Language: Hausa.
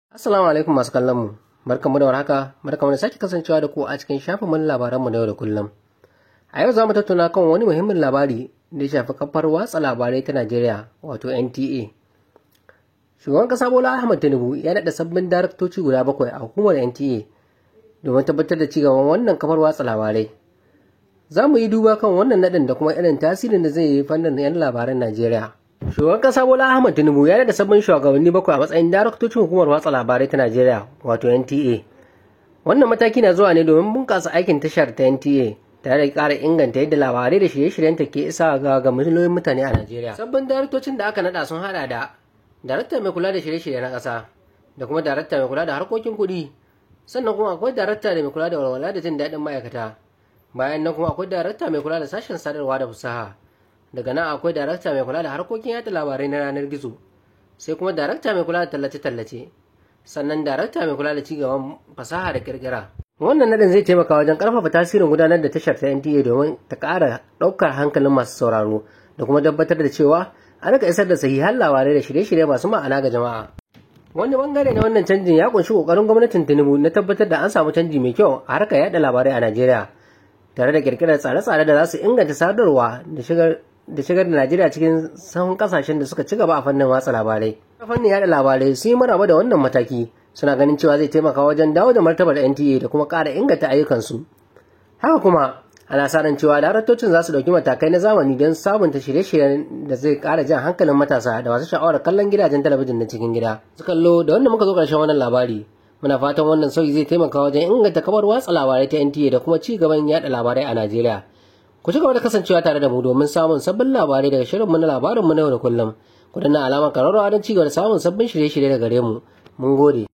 Assalamu alaikum masu kallon mu. Barkanmu da warhaka, barkanmu da sake kasancewa da ku a cikin shafin mun labaran mu na yau da kullum. A yau za mu tattauna kan wani muhimmin labari da ya shafi kafar watsa labarai ta Najeriya, wato NTA. Shugaban kasa Bola Ahmed Tinubu ya naɗa sabbin daraktoci guda 7 a hukumar NTA domin tabbatar da cigaban wannan kafar watsa labarai. Za mu yi duba kan wannan naɗin da kuma irin tasirin da zai yi fannin 'yan labaran Najeriya. Shugaban kasa Bola Ahmed Tinubu ya naɗa sabbin shugabanni 7 a matsayin daraktocin hukumar watsa labarai ta Najeriya, wato NTA. Wannan mataki na zuwa ne domin bunƙasa aikin tashar ta NTA tare da ƙara inganta yadda labarai da shirye-shiryenta ke isa ga miliyoyin mutane a Najeriya. Sabbin daraktocin da aka naɗa sun haɗa da darakta mai kula da shirye-shirye na ƙasa da kuma darakta mai kula da harkokin kuɗi, sannan kuma akwai darakta da mai kula da walwala da jin daɗin ma'aikata. Bayan nan kuma akwai darakta mai kula da sashen sadarwa da fasaha. Daga nan akwai darakta mai kula da harkokin yada labarai na yanar gizo, sai kuma darakta mai kula da tallace-tallace, sannan darakta mai kula da cigaban fasaha da kirkira. Wannan nadin zai taimaka wajen karfafa tasirin gudanar da tashar ta NTA domin ta ƙara ɗaukar hankalin masu sauraro da kuma tabbatar da cewa an rika isar da sahihan labarai da shirye-shirye masu ma'ana ga jama'a. Wani bangare na wannan canjin ya kunshi kokarin gwamnatin Tinubu na tabbatar da an samu canji mai kyau a harkar yada labarai a Najeriya, tare da kirkirar tsare-tsare da za su inganta sadarwa da shigar da Najeriya cikin sahun kasashen da suka ci gaba a fannin watsa labarai. Fannin yada labarai sun yi maraba da wannan mataki, suna ganin cewa zai taimaka wajen dawo da martabar NTA da kuma ƙara inganta ayyukansu. Haka kuma, ana sa ran cewa daraktocin za su ɗauki matakai na zamani don sabunta shirye-shiryen da zai ƙara jan hankalin matasa da masu sha'awar kallon gidajen talabijin na cikin gida. Su kallo da wanda muka zo ƙarshen wannan labari. Muna fatan wannan sauyi zai taimaka wajen inganta kafar watsa labarai ta NTA da kuma ci gaban yada labarai a Najeriya. Ku ci gaba da kasancewa tare da mu domin samun sabbin labarai daga shirinmu na labarinmu na yau da kullum. Ku danna alamar kararrawa don ci gaba da samun sabbin shirye-shirye daga gare mu. Mun gode.